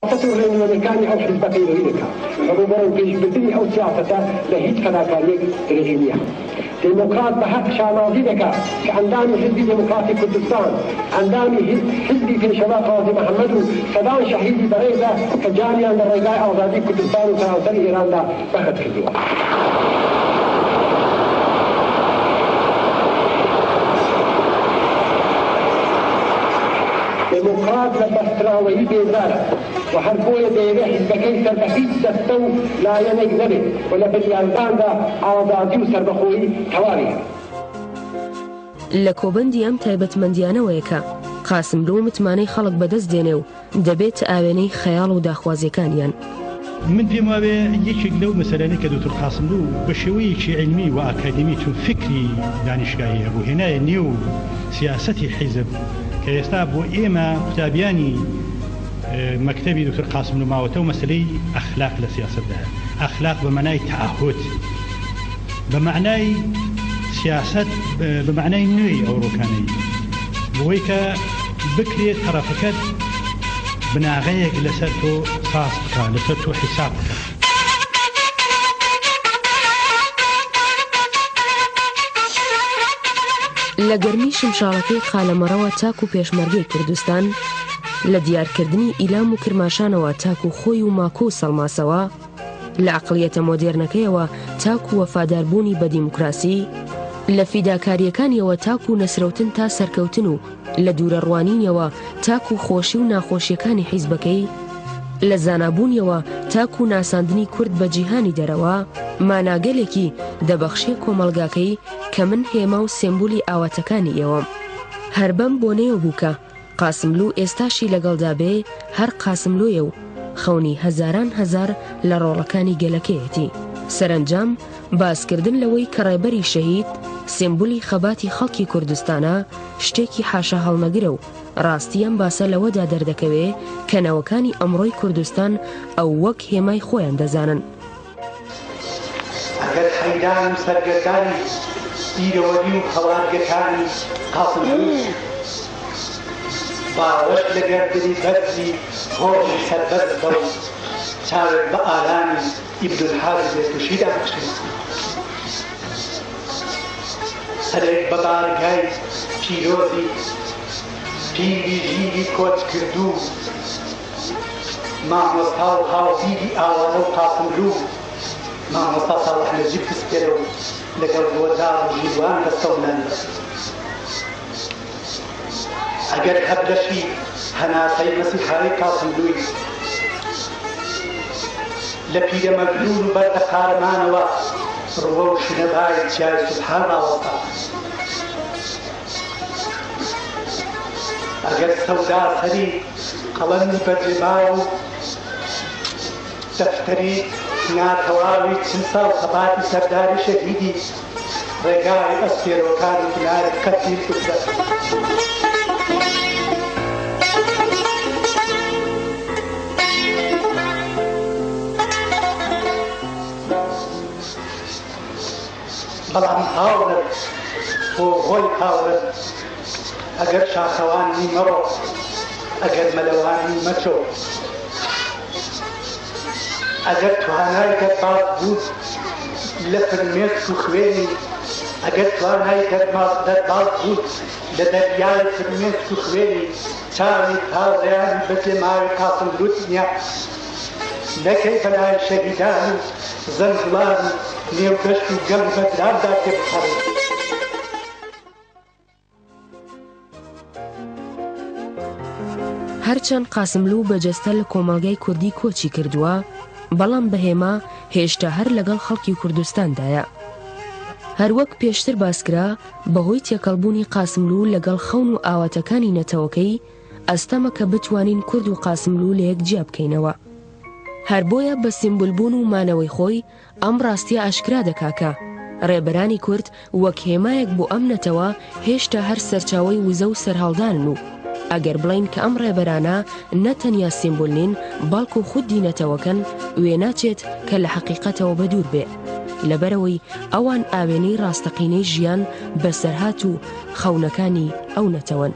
سیاسەت و ڕێنوێنیەکانی ئەو حیزبە پەیرەوی دەکا و بۆ بەرەوپێشبردنی ئەو سیاسەتە لە هیچ فەداکارییەک درێغی نییە. دێموکرات بە هەق شانازی دەکا کە ئەندامی حیزبی دێموکراتی کوردستان، ئەندامی حیزبی پێشەوا قازی محەممەد و سەدان شەهیدی بەڕێزە کە گیانیان لە ڕێگای ئازادیی کوردستان و سەرانسەری ئێراندا بەخت کردووە. دێموکرات لە بەستراوەیی بێزارە و هەر بۆیە دەیەوێ حیزبەکەی سەر بە هیچ دەستە و لایەنێک نەبێ و لە بریارداندا ئازادی و سەربەخۆیی تەواوی هەبێ. لە کۆبەندی ئەم تایبەتمەندییانەوەیە کە قاسملوو متمانەی خەڵک بەدەست دێنێ و دەبێتە ئاوێنەی خەیاڵ و داخوازییەکانیان. من پێم وابێ یەکێک لەو مەسەلانەی کە دوکتور قاسملوو بە شێوەیەکی عیلمی و ئاکادیمی چون فکری دانیشگاهی هەبوو هێنایە نێو سیاسەتی حیزب کە ئێستا بۆ ئێمە قوتابیانی مەکتەبی دوکتور قاسملوو ماوەتەوە مەسەلەی ئەخلاق لە سیاسەتدایە. ئەخلاق بە مەنای تەعەهود، بە مەعنای سیاسەت، بە مەعنای نوێی ئەوڕۆکانەی، بۆی کە بکرێ تەڕەفەکەت بناغەیەک لەسەر تۆ ساز بکا، لەسەر تۆ حیساب بکا. لە گەرمی شمشاڵەکەی قالەمەڕەوە تاکو پێشمەرگەی کوردستان، لە دیارکردنی ئیلام و کرماشانەوە تاکو خۆی و ماکۆ و سەڵماسەوە، لە عەقڵیەتە مۆدێرنەکەیەوە تاکو وەفاداربوونی بە دیموکراسی، لە فیداکارییەکانیەوە تاکو نەسرەوتن تا سەرکەوتن و لە دوورەڕوانینیەوە تاکو خۆشی و ناخۆشیەکانی حیزبەکەی، لە زانابوونیەوە تاکو ناساندنی کورد بە جیهانی دەرەوە، ماناگەلێکی دەبەخشیە کۆمەڵگاکەی کە من هێما و سێمبولی ئاواتەکانی ئێوەم. هەر بەم بۆنەیەوە بوو کە. قاسملوو ئێستاشی لەگەڵدا بێ هەر قاسملوویە و خەونی هەزاران هەزار لە ڕۆڵەکانی گەلەکەیەتی. سەرەنجام باسکردن لەوەی کە ڕێبەری شەهید سیمبولی خەباتی خەڵکی کوردستانە شتێکی حاشاهەڵنەگرە و ڕاستی ئەم باسە لەوەدا دەردەکەوێ کە نەوەکانی ئەمڕۆی کوردستان ئەو وەک هێمای خۆیان دەزانن. ئەگەر حەیران و سەرگەردانی بیرەوەری و هەوارگەکانی قاسملوو باوەش لە گەردنی بەرزی هۆڵی سەربەرز بە و چاوێک بە ئارامی ئیبنولحاجی بێتوشیدا بخشێ، سەرێک بە بارگای پیرۆزی پیری ژیری کۆچکردوو، مامۆستا و هاوبیری ئاوارە و قاسملوو و مامۆستا ساڵح نەجیب بسپێرە و لەگەڵ گۆزار و ژیروان دەستەوملان بە. ئەگەر هەبلەشی هەناسەی مەسیحایی قاسملووی لە پیرەمەگرون و بەردە قارەمانەوە ڕووەو شنەبای چیای سوبحان ڕاوەستا. ئەگەر سەوداسەری قەڵەمی بەجێماو و دەفتەری ناتەواوی 40 ساڵ خەباتی سەرداری شەهیدی ڕێگای ئەستێرۆکانی بناری قەتیل بکرا. بەڵام هاوڕێ بۆ هۆی هاوڕێ ئەگەر شاخەوانی مەڕۆ ئەگەر مەلەوانی مەچۆ ئەگەر توانای دەرباز بوون لە فرمێسک و خوێنی ئەگەر توانای دەرباز بوون لە دەریای فرمێسک و خوێنی چاوی هاوڕێیانی بەجێماوی قاسملووت نییە نەکەی بەلای شەهیدان و زەنگوڵان و نێو دەشت و گەم بەدراندا تێبپەڕی. هەرچەند قاسملوو بە جەستە لە کۆمەڵگای کوردی کۆچی کردووە، بەڵام بە هێما هێشتا هەر لەگەڵ خەڵکی کوردستاندایە. هەروەک پێشتر باسکرا، بەهۆی تێکەڵبوونی قاسملوو لەگەڵ خەون و ئاواتەکانی نەتەوەکەی، ئەستەمە کە بتوانین کورد و قاسملوو لەیەک جیا بکەینەوە. هەر بۆیە بە سیمبولبوون و مانەوەی خۆی ئەم ڕاستیە ئاشکرا دەکا کە، ڕێبەرانی کورد وەک هێمایەک بۆ ئەم نەتەوە هێشتا هەر سەرچاوەی وزە و سەرهەڵدانن و ئەگەر بڵێین کە ئەم ڕێبەرانە نە تەنیا سیمبول نین بەڵکو خودی نەتەوەکەن وێناچێت کە لە حەقیقەتەوە بەدوور بێ لەبەرئەوەی ئەوان ئاوێنەی ڕاستەقینەی ژیان، بەسەرهات و خەونەکانی ئەو نەتەوەن.